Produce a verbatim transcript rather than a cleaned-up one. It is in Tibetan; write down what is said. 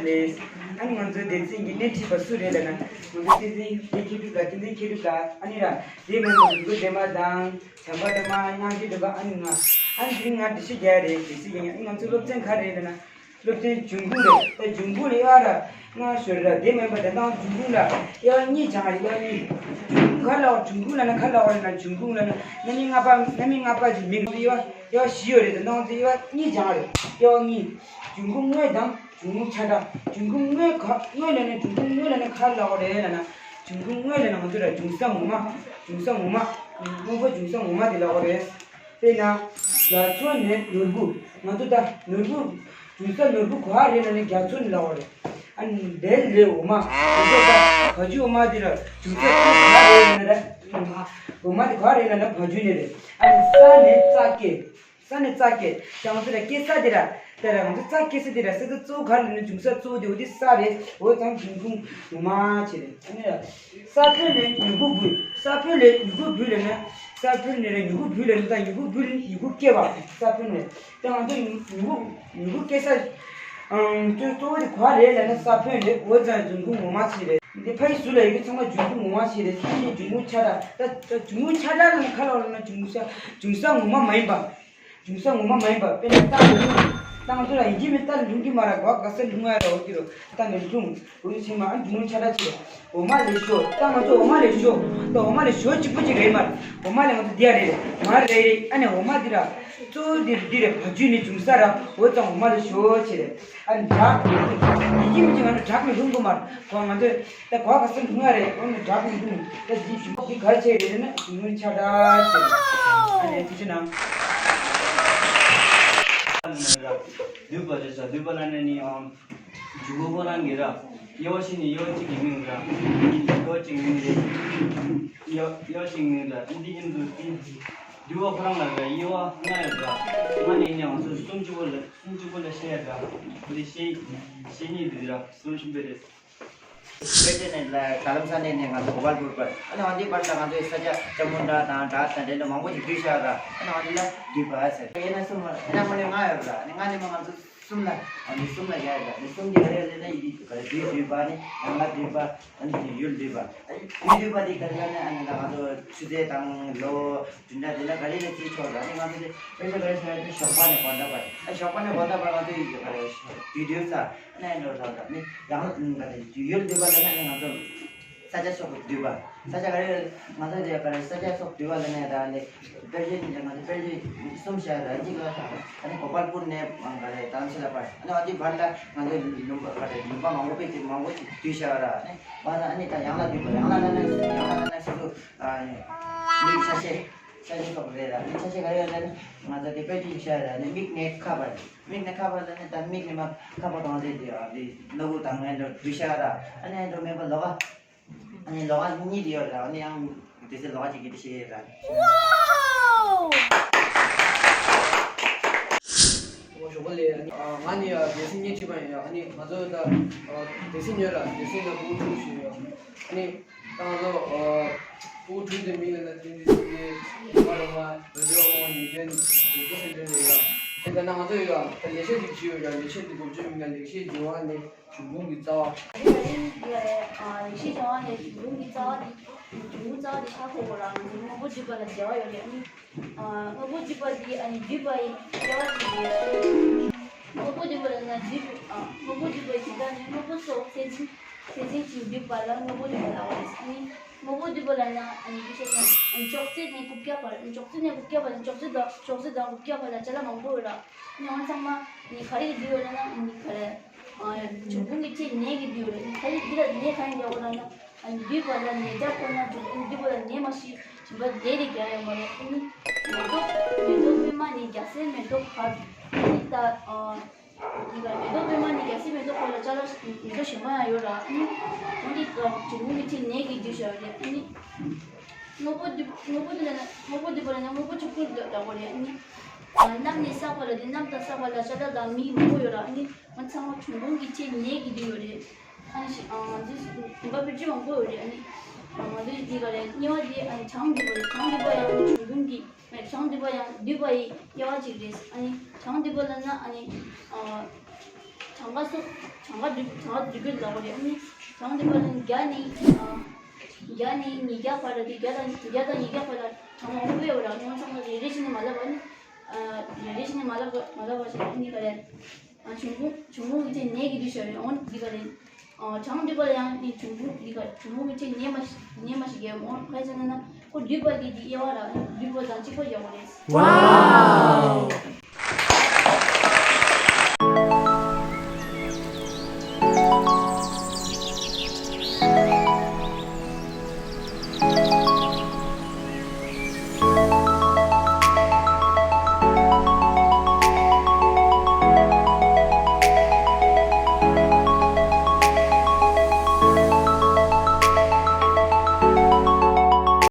རེད། ཨ་ནི་ང་ཚོའི་སྡེ་ཚན་གྱི་སྣེ་ཁྲིད་པ་སུ་རེད་ལབ་ན། ང་ཚོ་བསྟན་འཛིན་བདེ་མཁས་གྲུབ་ལགས། བསྟན་འཛིན་མཁས་གྲུབ་ལགས། ཨ་ནི་ར། དེ་མིན་ང་ཚོ་འདེམས་པ་དང་བྱམས་པ་དང་མ་དབྱངས་ཅན་སྒྲོལ་དཀར། ཨ་ནི་ང་། ཨ་ནི་དེ་རིང་ང་འགྲེལ་བཤད་རྒྱག་ཡ་རེད། དེ་སྲིད་ཀྱང་ང་ཚོ་སློབ་ཚན་ག་རེ་རེད་ལབ་ན། སློབ་ཚན་འབྱུང་ཁུངས་རེད། ད་འབྱུང་ཁུངས་ལ་དབྱེ་བ་ར་ལྔ་ཤོད་ར། དེ་མིན་པ་དེ་དང་འབྱུང་ཁུངས་ལ་དབྱེ་བ་གཉིས་སྦྱང་རེད། དབྱེ་བ་གཉིས། འབྱུང་ཁུངས་ག་ལ་འབྱུང་ཁུངས་ལབ་ན་ག་ལ་འོ་རེད་ན། འབྱུང་ཁུངས་ལབ་ན་རྣམ་དབྱེ་ལྔ་པ། རྣམ་དབྱེ་ལྔ་པ་ཅིག་མིང་དབྱེ་བ་དབྱེ་བ་བཞི་ཡོད་རེད། དེ་དང་དེ་དབྱེ་བ་གཉིས་སྦྱང་རེད། དབྱེ་བ་གཉིས། འབྱུང་ཁུངས་དངོས་དང་། འབྱུང་ཁུངས་ཆ་འདྲ། འབྱུང་ཁུངས་དངོས་ག་དངོས་ལབ་ན། འབྱུང་ཁུངས་དངོས་ལབ་ན་ག་ལབ་དགོས་རེད་ལབ་ན། འབྱུང་ཁུངས་དངོས་ལབ་ན་ང་ཚོ་ལ་འབྱུང་ས་ངོ་མ། འབྱུང་ས་ངོ་མ། དངོས་པོ་འབྱུང་ས་ངོ་མ་དེ་ལབ་དགོས་རེད། དཔེར་ན། རྒྱ་མཚོ་ནས་ནོར་བུ། ང་ཚོ་ད་ནོར་བུ། འབྱུང་ས་ནོར་བུ་ག་རེད་ལབ་ན་རྒྱ་མཚོ་ནས་ལབ་དགོས་རེད། ཨ་ནི་དེ་ལས་འོ་མ། ང་ཚོ་ད་བ་ཕྱུགས་འོ་མ་དེ་ལ་འབྱུང་ས་ག་རེད་ལབ་ན། འོ་མ་དེ་ག་རེད་ལབ་ན་བ་ཕྱུགས་ནས་རེད། ཨ་ནི་ས་ནས་རྩྭ་སྐྱེ། ས་ནས་རྩྭ་སྐྱེ། ད་ང་ཚོ་ལ་སྐྱེ་ས་དེ་ར། དེ་ར་ང་ཚོ་རྩྭ་སྐྱེ་ས་དེ་ར། ས་ས་གཙོ་བོ་ག་རེ་ལབ་ན། འབྱུང་ས་གཙོ་བོ་དེ་འོ་དེ་ས་རེད། འོ་ཙང་འབྱུང་ཁུངས་ངོ་མ་བྱས་རེད། ཨ་ནི་ར། ས་ཕུད་ནས་མྱུ་གུ་འབུས། ས་ཕུད་ལས་མྱུ་གུ་འབུས་ལབ་ན། ས་ཕུད་ནས་ར་མྱུ་གུ་འབུས་ལབ་ན། ད་མྱུ་གུ་འབུས་ལ་མྱུ་གུ་སྐྱེ་བ། ས་ཕུད་ནས། ད་ང་ཚོ་མྱུ་གུ་མྱུ་གུ་སྐྱེ་ས། ཨང་། ཅུང་གཙོ་བོ་དེ་ག་རེད་ལབ་ན་ས་ཕུད་རེད། འོ་ཙང་འབྱུང་ཁུངས་ངོ་མ་བྱས་རེད། འདི་ཕ་ཡི་ཟུར་ལ་ཡོད་རྒྱུ་ཚང་མ་འབྱུང་ཁུངས་ངོ་མ་བྱས་རེད། ས་ནས་འབྱུང་ཁུངས་ཆ་འདྲ། ད་ད་འབྱུང་ཁུངས་ཆ་འདྲ་ལབ་ན་ག་ལབ་ལབ་ན། འབྱུང་ས་འབྱུང་ས་ངོ་མ་མ་ཡིན་པ། འབྱུང་ས་ངོ་མ་མ་ཡིན་པ། དཔེར་ན་རྟ་ལ་ལྷུང་། ད་ང་ཚོ་ལ་ཡིན་གཅིག་མིན་རྟ་ལ་ལྷུང་གི་མ་རེད། གོ་ག་ས་ལྷུང་ཡ་ར་འོ་དེ་རུ་རྟ་ནི་ལྷུང་། འོ་དེ་ཚང་མ་ཨ་འབྱུང་ཁུངས་ཆ་འདྲ་བྱས། འོ་མ་ལས་ཞོ། ད་ང་ཚོ་འོ་མ་ལས་ཞོ། ད་འོ་མ་ལས་ཞོ་གཅིག་པོ་གཅིག་རེད་མ་རེད། འོ་མ་ལས་ང་ཚོ་འདི་ཡ་རེད། མ་རེད་རེད། ཨ་ནི་འོ་མ་འདི་ར་གཙོ་བོ་འདི་འདི་རེད། བ་ཕྱུགས་ནས་འབྱུང་ས་ར། འོ་ཙང་འོ་མ་ལས་ཞོ་བྱས་རེད། ཨ་ནི་བྲག་ཡིན་གཅིག་མིན་གཅིག་ང་ཚོ་བྲག་ནས་ལྷུང་གི་མ་རེད། གོ་ང་ཚོ། ད་གོ་ག་ས་ལྷུང་ཡ་རེད། འོ་ནི་བྲག་ནས་ལྷུང་། ད་འདི་ཞིམ་པོ་འདི་ག་རེ་བྱས་རེད་ན་འབྱུང་ཁུངས་ཆ་འདྲ་བྱས་རེད། ཨ་ནི་ཐུགས་རྗེ་གནང་། བསྡུས་པ་རེད་ས། བསྡུས་པ་ལ་ནི་ནི་ཨང་། འབྱུང་ཁུངས་ཁོ་རང་གི་ར། དབྱེ་བ་ཕྱེ་ནི་དབྱེ་བ་གཅིག་གི་མིང་ར། དབྱེ་བ་གཅིག་མིང་རེད། དབྱེ་བ་དབྱེ་བ་གཅིག་མིང་ར། འདི་ཡིན་དུས་འདི། བསྡུས་པ་ཁོ་རང་ལ་ར་དབྱེ་བ་ལྔ་ཡོད་ར། ལྔ་ནས་ནི་ང་ཚོ་སུམ་ཅུ་པོ་ལ་སུམ་ཅུ་པོ་ལ་བཤད་ཡ་ར། འདི་བཤད་བཤད་ཉིད་འདི་ར་སུམ་ཅུ་པོ་རེད། དཔེ་ཆ་ནས་ལ་ད་ལམ་ས་ནས་ནས་ང་ཚོ་གོ་པལ་པུར་པར། ཨ་ནི་འོན་ཏེ་པར་ལ་ང་ཚོའི་ས་ཆ་ལྕམ་མོ་འདྲ་དང་འདྲ་དང་འདྲ་འདྲ་མང་པོ་ཞིག་བསྡུས་བཞག་ར། ཨ་ནི་འོན་ཏེ་ལ་བསྡུས་པ་ཟེར། དབྱེ་ན་གསུམ། ཨ་ནི་ཁོ་ནས་ལྔ་ཡོད་ར། ཨ་ནི་ལྔ་ནས་མ་ང་ཚོ་གསུམ་ལ། ཨ་ནི་གསུམ་ལ་ཡ་ཡོད་ར། ཨ་ནི་གསུམ་གྱི་ག་རེ་ལབ་ན་ཡི་གེ་ག་རེ་བསྡུས་བསྡུས་པ་ནི་ཡང་ལ་བསྡུས་པ། ཨ་ནི་ཡུལ་བསྡུས་པ། ཨ་ནི་ཡུལ་བསྡུས་པ་དེ་ག་རེ་ལབ་ན། ཨ་ནི་ལ་ང་ཚོ་ཆུ་ཚོད་དང་ལོ། དེ་འདྲ་དེ་ལ་ག་རེ་ལ་བརྩི་ཆོག་ར། ཨ་ནི་ང་ཚོ་དེ་དཔེ་ཆ་ག་རེ་ཆགས་ཡོད་དེ་ཞོགས་པ་ནས་དགོང་དག་བར། ཨ་ཞོགས་པ་ནས་དགོང་དག་བར་ང་ཚོ་ཡི་གེ་ག་རེ་བསྡུས་བསྡུས་ས། ཨ་ནི་འགྲོ་ལ་ལ་ནི་ཡང་ཡུལ་བསྡུས་པ་ལ་ནི་ང་ཚོ་ས་ཆ་སོགས་བསྡུས་པ། ས་ཆ་ག་རེ་ང་ཚོ་དེ་ག་རེ་ས་ཆ་སོགས་བསྡུས་པ་ལ་ནི་ད་ནི་དཔེར་བརྗོད་ནི་ང་ཚོ་དཔེར་བརྗོད་གསུམ་བཤད་ར། གཅིག་ལ་ཨ་ནི་གོ་པལ་པུར་ནས་ག་རེ་ད་ལམ་ས་ལ་བར། ཨ་ནི་འོ་དེ་བར་ལ་ང་ཚོ་ལུང་པ་ག་རེ་ལུང་པ་མང་པོ་དཔེ་དེ་མང་པོ་ཞིག་བསྡུས་བཤད་ར། ཨ་ནི་བར་ལ་ཨ་ནི་ད་ཡང་ལ་བསྡུས་པ། ཡང་ལ་ལ་ནི་ཡང་ལ་ལ་ནི་སོ་སོ་ཨ་ནི་མིག་ཆ་ཤས། ཆ་ཤས་སོགས་རེད་ར། ཆ་ཤས་ག་རེ་ཡོད་ལབ་ན་ང་ཚོ་དེ་དཔེ་ཅིག་བཤད་ར། ནི་མིག་ནས་ཁ་བར། མིག་ནས་ཁ་བར་ལབ་ན་ད་མིག་ནས་མ་ཁ་བར་དང་དེ་དེ་ཨ་དེ་སྣ་བུག་དང་ཨ་འགྲོ་བུད་ཤ་ར། ཨ་ནི་ཨ་འགྲོ་མེད་པ་ལོགས་ཀ། ཨ་ནི་ལོགས་ཀ་གཉིས་དེ་ཡོད་ར། ཨ་ནི་ཡང་དེ་ཚེ་ལོགས་ཀ་ཅིག་གིས་དེ་བཤད་ཡོད་ར། ཞོགས་པ་ལས་ང་ནི་སྡེ་ཚན་སྙན་ཁྲིད་པ་ཡིན། ཨ་ནི་ང་ཚོ་ད་སྡེ་ཚན་ཉོས་ར། སྡེ་ཚན་ལ་བུ་ཕྲུག་ཞིག་ཡོད། ཨ་ནི། ད་ང་ཚོ་ཨ་ཕྲུ་གུ་ཕྲུ་གུ་དེ་མིང་ལ་ན་ཏིང་ཏི་སི་ཏི་རོ་མ་རོ་མ་རོ་ཇོ་མོ་ཉི་ལྡན་དགུ་ཐོག་སེ་ཏྲེན་རེད་ཡ། དེ་ལྟར་ན་ང་ཚོ་ཡོད་ཡ། ད་ལེགས་བཤད་ཅིག་བྲིས་ཡོད་ཡ། ལེགས་བཤད་དེ་འགོ་བརྗོད་མིང་ལ་ལེགས་བཤད་འབྱུང་བ་ནས་འབྱུང་ཁུངས་ཀྱི་རྩ་བ། ད་ལེགས་བཤད་འབྱུང་བ་ནས་འབྱུང་ཁུངས་ཀྱི་རྩ་བ་དེ་འབྱུང་ཁུངས་རྩ་བ་དེ་ཧ་གོ་དགོས་ར། ང་ཚོ་དངོས་པོ་བསྡུས་པ་ལ་འབྲེལ་བ་ཡོད་རེད། ཨ་ནི་ཨ་དངོས་པོ་བསྡུས་པ་དེ་ཨ་ནི་བསྡུས་པ་ཡི་དབྱེ་བ་དེ་རེད། དངོས་པོ་བསྡུས་པ་ལ་ན་བསྡུས་པ། ཨ་དངོས་པོ་བསྡུས་པ་ཡི་དེ་ད་ནི་དངོས་པོ་སོགས་ཚད་འཛིན། ཚད་འཛིན་གྱིས་བསྡུས་པ་ལ་དངོས་པོ་བསྡུས་པ་ལབ་པ་རེད། ཨ་ནི་དངོས་པོ་བསྡུས་པ་ལབ་ན་ཨ་ནི་དཔེ་བཤད་ན་ཅོག་ཙེ་ནས་རྐུབ་བཀྱག་བར། ཅོག་ཙེ་ནས་རྐུབ་བཀྱག་བར་ནི་ཅོག་ཙེ་དང་ཅོག་ཙེ་དང་རྐུབ་བཀྱག་བར་ལ་ཅ་ལག་མང་པོ་ཡོད་ར། ཨ་ནི་འོ་ཚང་མ་ནི་ག་རེ་གིས་བསྡུས་ཡོད་ལབ་ན་ཨ་ནི་ག་རེ། ཨ་འབྱུང་ཁུངས་ཀྱི་ཆེད་ནས་ཀྱིས་བསྡུས་ཡོད་རེད། ཨ་ནི་ག་རེ་འདི་ལ་ནས་ག་རེ་འདྲ་བོ་ལབ་ན་ཨ་ནི་བསྡུས་པ་ལ་ནས་བརྒྱ་བཀོལ་ན་འགྲིག་ཨ་ནི་བསྡུས་པ་ལ་ནས་མ་ཤེས་བྱིན་པ་དེ་རེ་རྒྱག་ཡོད་མ་རེད། ཨ་ནི་མེ་ཏོག་མེ་ཏོག་པད་མ་ནི་རྒྱ་སེ་མེ་ཏོག་བར། ཨ་ནི་ད་ཨ། འདི་ག་མེ་ཏོག་པད་མ་ནི་རྒྱ་སེ་མེ་ཏོག་བར་ལ་ཅ་ལག་མེ་ཏོག་གཞན་པ་ཡང་ཡོད་ར། ཨ་ནི་འོ་འདི་ག་འབྱུང་ཁུངས་ཀྱི་ཆེད་ནས་ཀྱིས་བསྡུས་བཞག་རེད། ཨ་ནི་དངོས་པོ་འདི་དངོས་པོ་འདི་ལ་ན་དངོས་པོ་འདི་པ་ལ་ན་དངོས་པོ་ཆོས་སྐུར་འདོད་འདྲ་པོ་རེད། ཨ་ནི་ཨ་གནམ་ནས་བསགས་པ་ལ་དེ་གནམ་དང་བསགས་པ་ལ་ཅ་ལག་དང་མི་མང་པོ་ཡོད་ར། ཨ་ནི་ང་ཚང་མ་འབྱུང་ཁུངས་ཀྱི་ཆེད་ནས་ཀྱིས་བསྡུས་ཡོད་རེད། ཨ་ནི་ཞིག་ཨ་ང་ཚོའི་བུམ་པ་དཔེར་བརྗོད་མང་པོ་ཡོད་རེད། ཨ་ནི་ཨ་ང་ཚོའི་འདི་ག་རེད། དམྱལ་བ་འདི་ཨ་ནི་གྲངས་བསྡུས་པ་རེད། གྲངས་བསྡུས་པ་ཡང་འབྱུང་ཁུངས་ཀྱི་མེད། གྲངས་བསྡུས་པ་ཡང་བསྡུས་པ་ཡི་དབྱེ་བ་གཅིག་རེད། ཨ་ནི་གྲངས་བསྡུས་པ་ལབ་ན་ཨ་ནི་ཨ་ གྲངས་ཀ་སོ། གྲངས་ཀ་འདུས། གྲངས་ཀ་འདུས་པའི་ལ་གོ་རེད། ཨ་ནི་གྲངས་འདུས་པ་ལ་བརྒྱ་ནས། ཨ། བརྒྱ་ནས་ཉིས་བརྒྱ་བར་ལ་དེ། བརྒྱ་དང་བརྒྱ་དང་ཉིས་བརྒྱ་བར་ལ་གྲངས་མང་པོ་ཡོད་ར། ཉོན་ཚང་ལ་རེ་རེ་བཞིན་ནས་མ་ལབ་པ་ནི། ཨ། རེ་རེ་བཞིན་ནས་མ་ལབ་པ། མ་ལབ་པ་ཞིག་ཨ་ནི་ག་རེད། ཨ། འབྱུང་ཁུངས། འབྱུང་ཁུངས་ཀྱི་ཆེད་ནས་ཀྱི་འདུས་བྱས་རེད། འོ་འདི་ག་རེད། ཨ། གྲངས་འདུས་པ་ལ་ཡང་ནི་འབྱུང་ཁུངས་འདི་ག། འབྱུང་ཁུངས་ཀྱི་ཆེད་ནས་མ་ནས་མ་ཞིག་གས། འོ་ག་རེ་ཟེར་ན་ན་ཁོ་འདུས་པ་གི་འདི་དབྱེ་བ་ར། འདུས་པ་དང་གཅིག་པ་ཡག་པོ་རེད། ཝའོ།